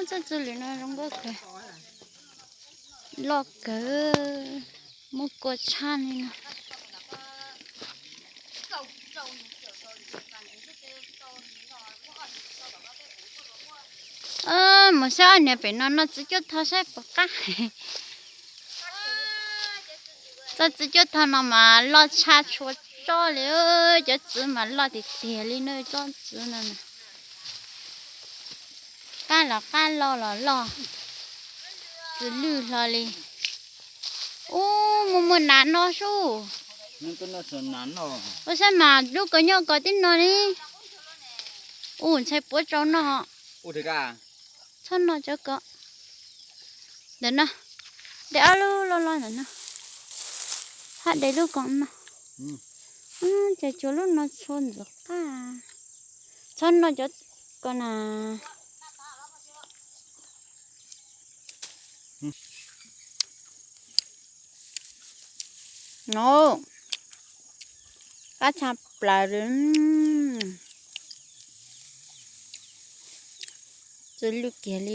Txoj txwv lwm no zoo nkauj kawg, loj kawg, muaj kua tshaj li no. Mus saib ob niag pem no noj txiv cuab thov saib puas qab. Txoj txiv cuab thov no mas loj tshaj tshua tsob li, cov txiv mas loj tiag tiag li no, tsob txiv no na. Qab los qab, loj los loj, txiv lwj hlo li. Ub, muaj muaj nas no sub. Ua saib mas lub ko nyob ko tib no li. Ub, ntshai puab tsau noj. Txhob noj cov ko. Ntawm no, de ob lub loj loj ntawm no. Hab de lub ko no. Ces tsuas lub no txhua ntxuav qab. Txhob noj cov ko na. No, qab tshaj plaws li. Txw lwj kiag li.